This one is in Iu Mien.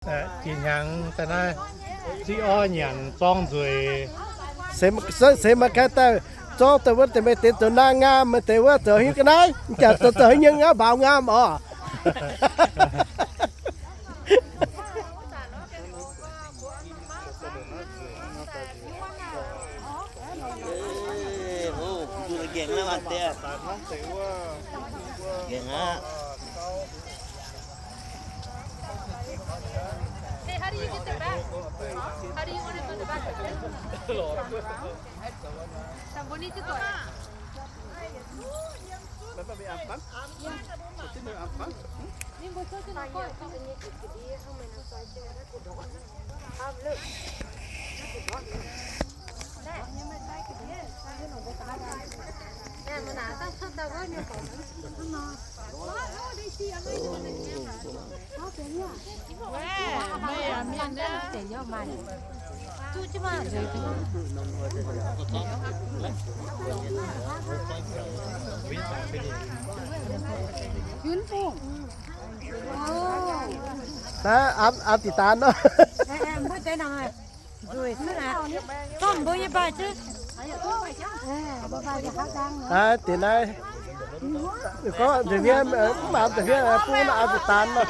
Jiex hnyangx daaih naaiv, ziqv orv nyanc zorng nzueic. Seix maaih gaax daaih zorng daaih wuov deix, maaih deix zoux naang ngaam, maaih deix wuov zoux hingv ga'naaiv, m'jangc zoux zoux hingv nyei ngaam, mbaaux ngaam oc. Naaiv, aapv diqc daan nor. Mbuo deix nangc, nzueic cuotv aqv. Zorqv mbuo nyei mbaih cuotv. Naaiv deix naaiv, gorngv nzengc mienh mv maanc deix mienh bun naaiv aapv diqc daan nor.